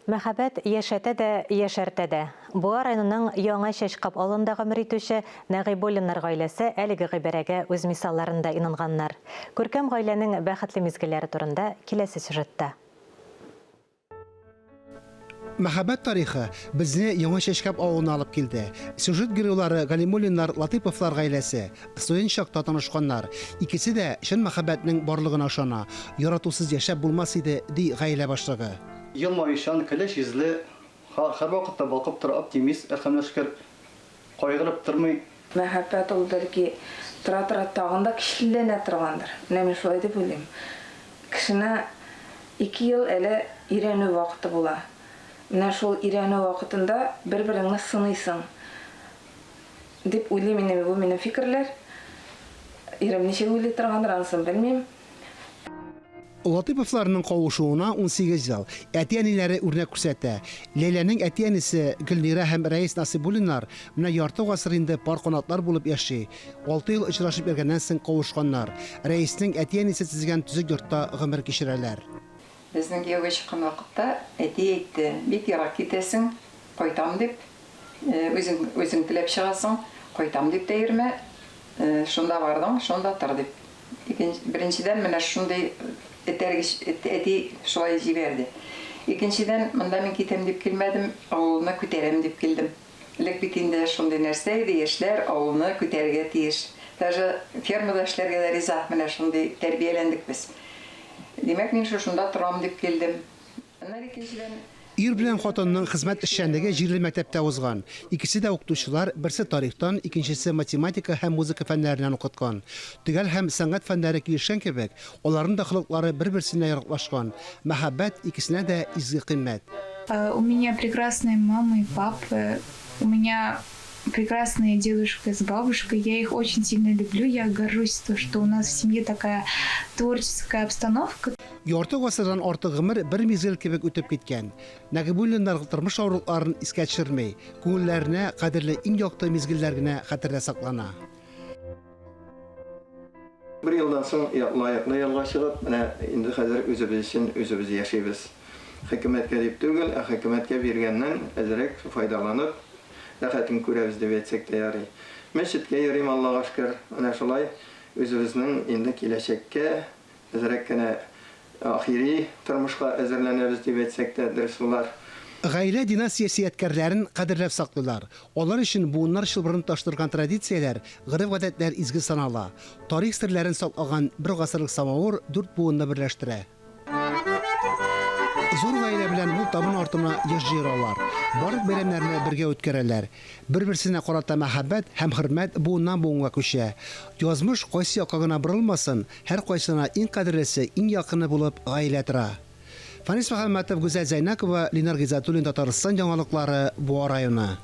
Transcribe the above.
Мәхәббәт яшәтә дә, яшәртә дә. Буа районының Яңа Чәчкап авылында гомер итүче Нәгыйбуллиннар гаиләсе әлеге гыйбарәгә үз мисалларында инанганнар. Күркәм гаиләнең бәхетле мизгелләре турында киләсе сюжетта. Мәхәббәт тарихы безне Яңа Чәчкап авылына алып килде. Сюжет геройлары Галимуллиннар Латыйповлар гаиләсе. Студент чакта танышканнар. Икесе дә чын мәхәббәтнең барлыгына ышана. Яратусыз яшәп булмас иде, ди гаилә башлыгы. Елмаючан, көләч йөзле, һәрвакытта балкып тора, оптимист, әлхәмдүлилләһ шөкер, кайгырып тормый. Мәхәббәт ул бәлки тора-тора тагын да көчлеләнә торгандыр. Менә мин шулай дип уйлыйм. Кешене ике ел әле өйрәнү вакыты була. Менә шул өйрәнү вакытында бер-береңне сыныйсың дип уйлыйм инде мин, бу минем фикерләр. Ирем ничек уйлый торгандыр, анысын белмим. Латыйповларның кавышуына 18 ел. Әти-әниләре үрнәк күрсәтә. Ләйләнең әти-әнисе Гөлнирә һәм Рәис Насыйбуллиннар менә ярты гасыр инде пар канатлар булып яши. Алты ел очрашып йөргәннән соң кавышканнар. Рәиснең әти-әнисе төзегән төзек йортта гомер кичерәләр. Безнең кияүгә чыккан вакытта әти әйтте, бик ерак китәсең, кайтам дип, үзең, үзең теләп чыгасың, кайтам дип тә йөрмә, шунда бардың, шунда тор дип. Икенче, беренчедән, менә шундый этәргеч әти шулай җибәрде. Икенчедән, монда мин китәм дип килмәдем, авылны күтәрәм дип килдем. Элек бит инде шундый нәрсә иде, яшьләр авылны күтәрергә тиеш. Даже фермада эшләргә дә риза, менә шундый тәрбияләндек без. Димәк, мин шушында торам дип килдем. Аннары икенчедән. Ир белән хатынның хезмәт эшчәнлеге җирле мәктәптә узган. Икесе дә укытучылар, берсе тарихтан, икенчесе математика һәм музыка фәннәреннән укыткан. Төгәл һәм сәнгать фәннәре килешкән кебек, аларның да холыклары бер-берсенә яраклашкан. Мәхәббәт икесенә дә изге кыйммәт. У меня прекрасные мама и папа, у меня прекрасные дедушка с бабушкой, я их очень сильно люблю, я горжусь, то, что у нас в семье такая творческая обстановка. Ярты гасырдан артык гомер бер мизгел кебек үтеп киткән. Нәгыйбуллиннар тормыш авырлыкларын искә төшерми, күңелләренә кадерле иң якты мизгелләр генә хәтердә саклана. Бер елдан соң лаеклы ялга чыгып, менә инде хәзер үзебез өчен үзебез яшибез. Хөкүмәткә дип түгел, ә хөкүмәткә биргәннән әзрәк файдаланып, рәхәтен күрәбез дип әйтсәк тә ярый. Мәчеткә йөрим, Аллага шөкер. Менә шулай үзебезнең инде киләчәккә Әзрәк кенә ахири тормышка әзерләнәбез дип әйтсәк тә дөрес булар. Гаилә династиясе ядкәрләрен кадерләп саклыйлар. Алар өчен буыннар чылбырын тоташтырган традицияләр, гореф-гадәтләр изге санала. Тарих серләрен саклаган бер гасырлык самавыр дүрт буынны берләштерә. Зур гаилә белән мул табын артына еш җыелалар. Барлык бәйрәмнәрне бергә үткәрәләр. Бер-берсенә карата мәхәббәт һәм хөрмәт буыннан-буынга күчә. Язмыш кайсы якка гына борылмасын, Һәркайсына иң кадерлесе, иң якыны булып гаилә тора. Фанис Мөхәммәтов, Гүзәл Зәйнәкова, Ленар Гыйззәтуллин Татарстан яңалыклары, Буа районы.